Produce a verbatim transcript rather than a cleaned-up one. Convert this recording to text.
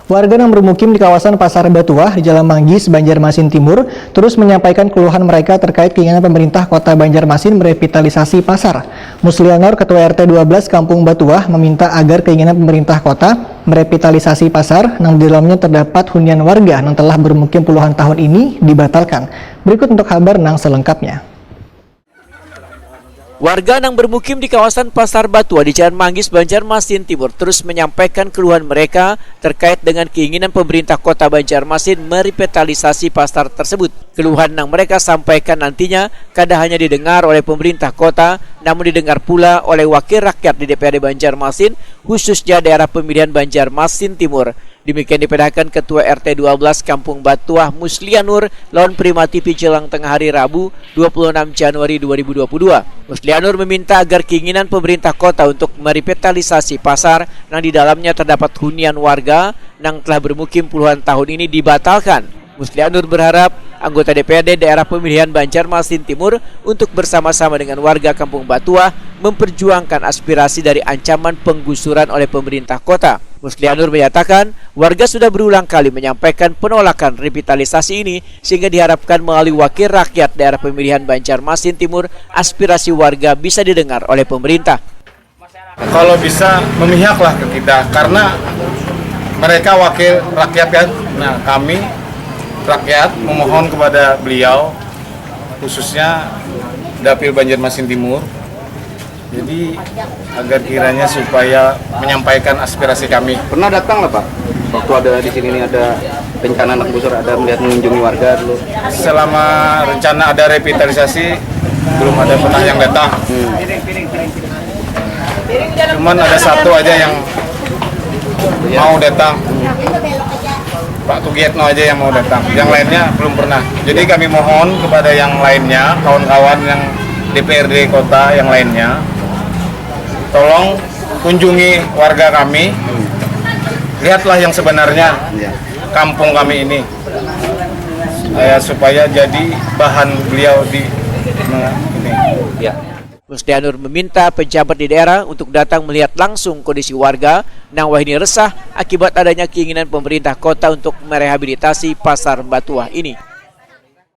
Warga yang bermukim di kawasan Pasar Batuah di Jalan Manggis, Banjarmasin Timur, terus menyampaikan keluhan mereka terkait keinginan pemerintah Kota Banjarmasin merevitalisasi pasar. Muslianur, Ketua R T dua belas Kampung Batuah, meminta agar keinginan pemerintah kota merevitalisasi pasar yang di dalamnya terdapat hunian warga yang telah bermukim puluhan tahun ini dibatalkan. Berikut untuk kabar nang selengkapnya. Warga yang bermukim di kawasan Pasar Batuah di Jalan Manggis, Banjarmasin Timur, terus menyampaikan keluhan mereka terkait dengan keinginan pemerintah Kota Banjarmasin merevitalisasi pasar tersebut. Keluhan yang mereka sampaikan nantinya kada hanya didengar oleh pemerintah kota, namun didengar pula oleh wakil rakyat di D P R D Banjarmasin, khususnya daerah pemilihan Banjarmasin Timur. Demikian dipedahkan Ketua R T dua belas Kampung Batuah, Muslianur, lawan Prima T V Jelang Tengah Hari, Rabu, dua puluh enam Januari dua ribu dua puluh dua. Muslianur meminta agar keinginan pemerintah kota untuk merevitalisasi pasar yang di dalamnya terdapat hunian warga yang telah bermukim puluhan tahun ini dibatalkan. Muslianur berharap anggota D P R D daerah pemilihan Banjarmasin Timur untuk bersama-sama dengan warga Kampung Batuah memperjuangkan aspirasi dari ancaman penggusuran oleh pemerintah kota. Muslianur menyatakan, warga sudah berulang kali menyampaikan penolakan revitalisasi ini, sehingga diharapkan melalui wakil rakyat daerah pemilihan Banjarmasin Timur, aspirasi warga bisa didengar oleh pemerintah. Kalau bisa, memihaklah ke kita, karena mereka wakil rakyat, kan. Nah, kami rakyat memohon kepada beliau, khususnya Dapil Banjarmasin Timur, jadi agar kiranya supaya menyampaikan aspirasi kami. Pernah datang lah, Pak? Waktu ada di sini ini ada rencana anak busur, ada melihat mengunjungi warga dulu. Selama rencana ada revitalisasi, belum ada pernah yang datang. Cuman ada satu aja yang mau datang, Pak Tugietno aja yang mau datang. Yang lainnya belum pernah. Jadi kami mohon kepada yang lainnya, kawan-kawan yang D P R D kota yang lainnya, tolong kunjungi warga kami. Lihatlah yang sebenarnya kampung kami ini, ya, supaya jadi bahan beliau di, nah, ini. Muslianur meminta pejabat di daerah untuk datang melihat langsung kondisi warga nang wahini resah akibat adanya keinginan pemerintah kota untuk merehabilitasi Pasar Batuah ini.